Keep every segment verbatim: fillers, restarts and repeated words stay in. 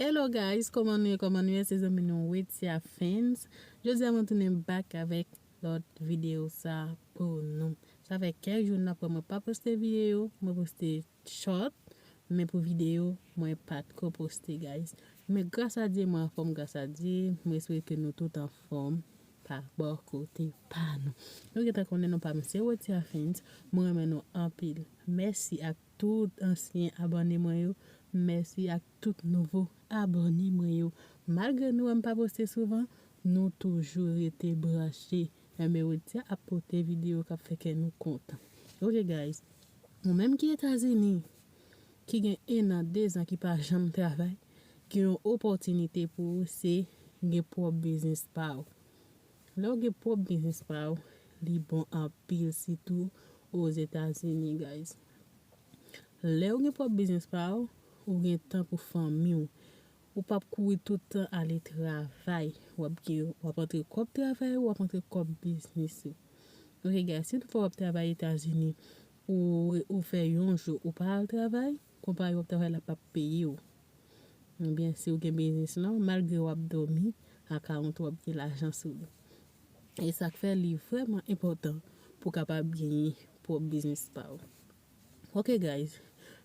Hello guys, kòman nou ye? Kòman nou ye? Se zanmi nou Wetia Fans. Jodi a mwen tounen back avèk lòt videyo sa pou nou. Sa fè kèk jou n ap wè mwen pa poste videyo, mwen poste short, men pou videyo mwen pa t ko poste guys. Men gras a Dye mwen anfòm, gras a Dye, mwen espere ke nou tout anfòm pa bò kote pa nou. Nou gentan konnen non pa m se Wetia Fans, mwen renmen nou anpil. Mèsi ak tout ansyen abòne mwen yo, mèsi ak tout nouvo abòne mwen yo. Malgre nou wè m pa poste souvan, nou toujou rete branche. Enben Wetia ap pote videyo k ap fè kè nou kontan. Ok guys, ou menm ki Etazini, ki gen en an, de zan ki pa janm travay, gen yon opòtinite pou ou se gen pwòp biznis pa ou. Lè w gen pwòp biznis pa ou, li bon anpil, sitou Ozetazini guys. Lè w gen pwòp biznis pa ou, ou gen tan pou fanmi w. Ou p ap kouri tout tan ale travay. W ap gen, w ap antre kòb travay ou, w ap antre kòb biznis ou. Ok guys, si toutfwa w ap travay Etazini, ou, ou fè yon jou ou pa al travay, konpayi w ap travay la p ap peye w. Oubyen si w gen biznis lan, malgre w ap dòmi, akawont ou ap gen lajan sou li. E sa k fè li vrèman enpòtan pou w kapab genyen pwòp biznis pa w. Ok guys,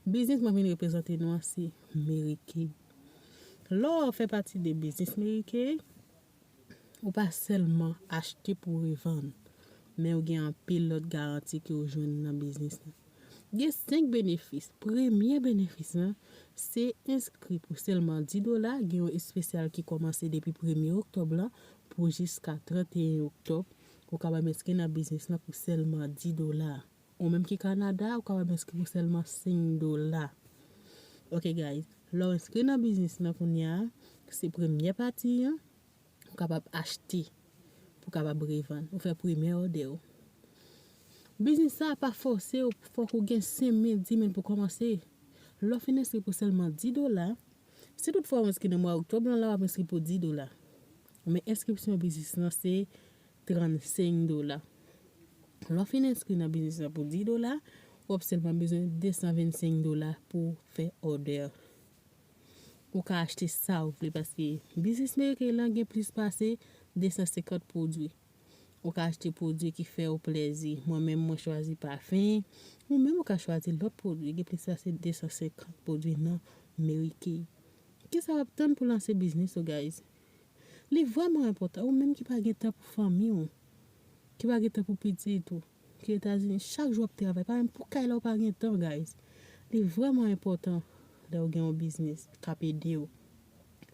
biznis mwen vin reprezante nou an se Mary Kay. Lè w fè pati de biznis Mary Kay, ou pa sèlman achte pou revann, men ou gen anpil lòt garanti ke ou jwenn nan biznis lan. Gen senk benefis. Premye benefis lan, se enskri pou sèlman dis dola. Gen yon espesyal ki kòmanse depi premye oktòb lan pou jiska trannteyen oktòb. Ou kapab enskri nan biznis lan pou sèlman dis dola. Ou menm ki Kanada, ou kapab enskri pou sèlman senk dola. Ok guys, lè w enskri nan biznis lan kounye a, se premye pati an, ou kapab achte pou kapab revann. Ou fè premye òdè w. Biznis sa pa fòse w, fòk ou gen senk mil, dis mil pou kòmanse. Lè w fin enskri pou sèlman dis dola, si toutfwa w enskri nan mwa oktòb lan, la w ap enskri pou dis dola. Men enskripsyon biznis lan se trannsenk dola. Lè w fin enskri nan biznis lan pou dis dola, w ap sèlman bezwen de san vennsenk dola pou fè òdè. Ou ka achte sa w vle paske biznis Mary Kay lan gen plis pase de san senkant pwodui. Ou ka achte pwodui ki fè w plèzi. Mwen menm, mwen chwazi pafen. Ou menm, ou ka chwazi lòt pwodui. Gen plis pase de san senkant pwodui nan Mary Kay. Kisa w ap tann pou lanse biznis ou, guys? Li vrèman enpòtan. Ou menm ki pa gen tan pou fanmi w, ki pa gen tan pou pitit ou, ki Etazini, chak jou w ap travay, pa menm pou kay la ou pa gen tan, guys. Li vrèman enpòtan lè w gen yon biznis k ap ede w.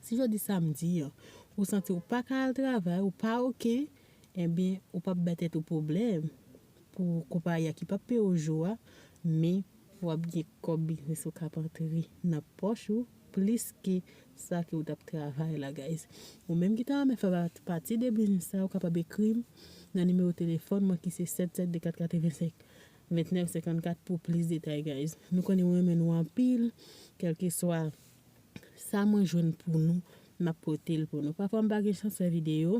Si jodi samdi an, ou santi w pa ka al travay, ou pa oke, enben, ou p ap bay tèt ou pwoblèm pou konpayi a ki p ap peye w jou a, men w ap gen kòb biznis ou k ap antre nan pòch ou plis ke sa ke w t ap travay la, guys. Ou menm ki ta renmen fè pa-, pati de biznis sa, ou kapab ekri m nan nimewo telefòn mwen ki se sèt sèt de kat katrevensenk vennèf senkannkat pou plis detay, guys. Nou konnen mwen renmen nou anpil, kèlkeswa sa mwen jwenn pou nou, m ap pote l pou nou. Pafwa m pa gen chans fè videyo,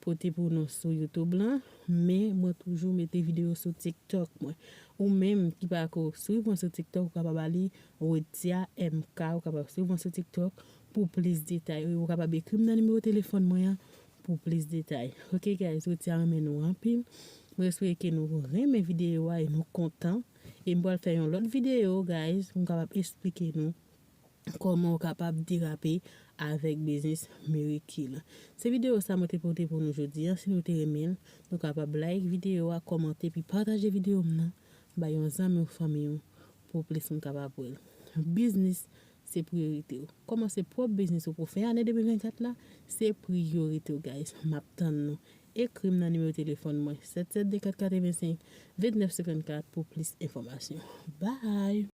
pote pou nou sou YouTube lan, men mwen toujou mete videyo sou TikTok mwen. Ou menm ki pa ko swiv mwen sou TikTok, ou kapab ale Wetia M K, ou kapab swiv mwen sou TikTok pou plis detay. Ou kapab ekri m nan nimewo telefòn mwen an pou plis detay. Ok guys, Wetia renmen nou anpil. Mwen espere ke nou renmen videyo a e nou kontan. E m pral fè yon lòt videyo, guys, pou m kapab esplike nou kòman w kapab derape avèk biznis Mary Kay lan. Se videyo sa mwen te pote pou nou jodi a. Si nou te renmen l, nou kapab like videyo a, kòmante, epi pataje videyo m nan bay yon zanmi w, fanmi w, pou plis moun kapab wè l. Biznis se priyorite w. Kòmanse pwòp biznis ou pou fen ane de mil vennkat la, se priyorite w, guys. M ap tann nou. Ekri m nan nimewo telefòn mwen, sèt sèt de kat katrevensenk vennèf senkannkat pou plis enfòmasyon. Bye!